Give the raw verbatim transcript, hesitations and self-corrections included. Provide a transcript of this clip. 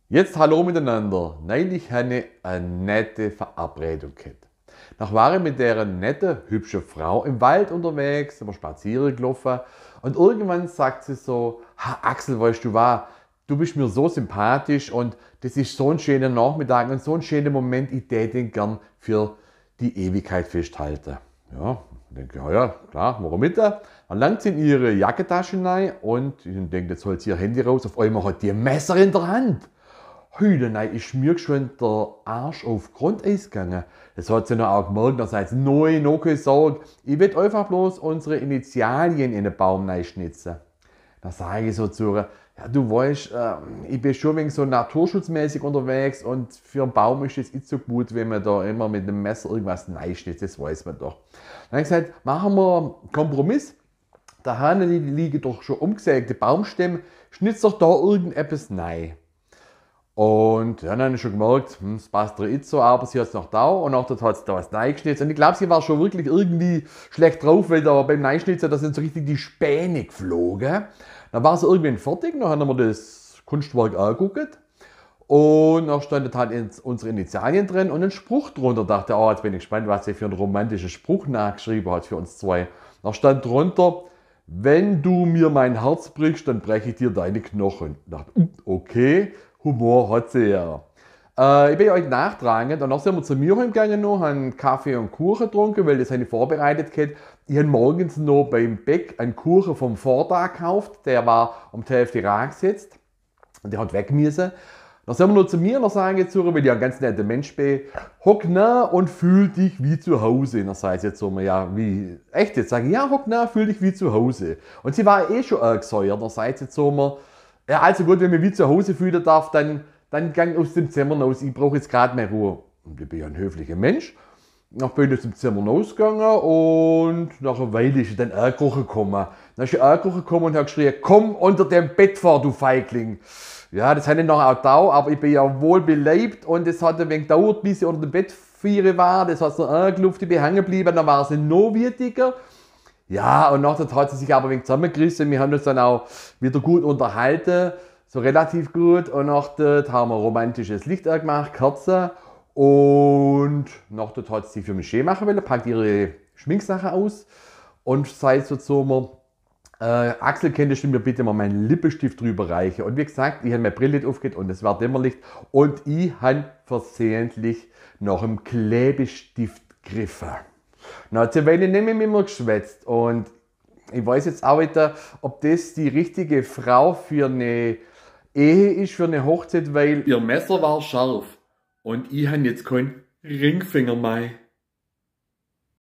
Jetzt hallo mitenanner. Neilich han ich e nette Verabredung gehat. Noch war ich mit dere nette, hübsche Frau im Wald unterwegs, sin mer spaziere geloffe und irgendwann sagt sie so: „Ha, Axel, weißt du was, du bist mir so sympathisch und das ist so ein schöner Nachmittag und so ein schöner Moment, ich tät den gern für die Ewigkeit festhalten.“ Ja, ich denk, ja, ja, klar, warum nicht? Dann langt sie in ihre Jacketasche rein und ich denk, jetzt holt sie ihr Handy raus. Auf einmal hat die ein Messer in der Hand. Hui, dann ist mir schon der Arsch auf Grundeis gegangen. Das hat sie noch auch gemerkt, dann sagt sie: „Nein, no, keine Sorge. Ich will einfach bloß unsere Initialien in den Baum reinschnitzen.“ Da sag ich so zu ihr: „Ja, du weißt, äh, ich bin schon wegen so naturschutzmäßig unterwegs und für einen Baum ist es nicht so gut, wenn man da immer mit dem Messer irgendwas reinschnitzt, das weiß man doch.“ Dann hab ich gesagt: „Machen wir einen Kompromiss. Da hinten li-, liegen doch schon umgesägte Baumstämme, schnitz doch da irgendetwas rein.“ Und ja, dann hab ich schon gemerkt, hm, das passt ihr nicht so, aber sie hat's noch da und auch dort hat sie da was reingeschnitzt. Und ich glaub, sie war schon wirklich irgendwie schlecht drauf, weil da beim Reinschnitzen, da sind so richtig die Späne geflogen. Dann war sie irgendwann fertig, dann haben wir das Kunstwerk angeguckt. Und da stand halt ins-, unsere Initialien drin und ein Spruch drunter. Dachte, oh, jetzt bin ich gespannt, was sie für einen romantischen Spruch nachgeschrieben hat für uns zwei. Da stand drunter: „Wenn du mir mein Herz brichst, dann breche ich dir deine Knochen.“ Ich dachte, okay, Humor hat sie ja. Äh, ich bin ja heute nachtragend und dann sind wir zu mir heimgegangen noch, haben Kaffee und Kuchen getrunken, weil das habe ich vorbereitet gehabt. Ich habe morgens noch beim Bäck einen Kuchen vom Vortag gekauft, der war um die Hälfte reingesetzt. Und der hat weg müssen. Dann sind wir noch zu mir, dann sage ich zu ihr, weil ich ein ganz netter Mensch bin: „Hock na und fühl dich wie zu Hause.“ Dann sagt sie zu mir: „Ja, wie, echt jetzt?“ Sag ich: „Ja, hock na, fühl dich wie zu Hause.“ Und sie war eh schon angesäuert. Dann sagt sie zu mir: „Ja, also gut, wenn ich mich wie zu Hause fühlen darf, dann, dann gang aus dem Zimmer raus. Ich brauche jetzt gerade meine Ruhe.“ Und ich bin ja ein höflicher Mensch. Dann bin ich aus dem Zimmer rausgegangen und nach einer Weile ist sie dann angekrochen gekommen. Dann ist sie angekrochen gekommen und hat geschrien: „Komm unter dem Bett vor, du Feigling!“ Ja, das habe ich noch auch getan, aber ich bin ja wohl beleibt und es hat ein wenig gedauert, bis sie unter dem Bett vor war. Das hat sie noch angeklopft, ich bin hängen geblieben, dann war sie noch wütiger. Ja, und nachher hat sie sich aber ein wenig zusammengerissen. Wir haben uns dann auch wieder gut unterhalten, so relativ gut. Und nachher haben wir romantisches Licht angemacht, Kerze. Und nachher hat sie sich für mich schön machen wollen, packt ihre Schminksachen aus und sagt so zu mir: „Äh, Axel, könntest du mir bitte mal meinen Lippenstift drüber reichen?“ Und wie gesagt, ich habe meine Brille nicht aufgehabt und es war Dämmerlicht. Und ich habe versehentlich nach dem Klebestift gegriffen. Na, eine Weile nicht mehr mit mir geschwätzt und ich weiß jetzt auch nicht, ob das die richtige Frau für eine Ehe ist, für eine Hochzeit, weil ihr Messer war scharf und ich habe jetzt keinen Ringfinger mehr.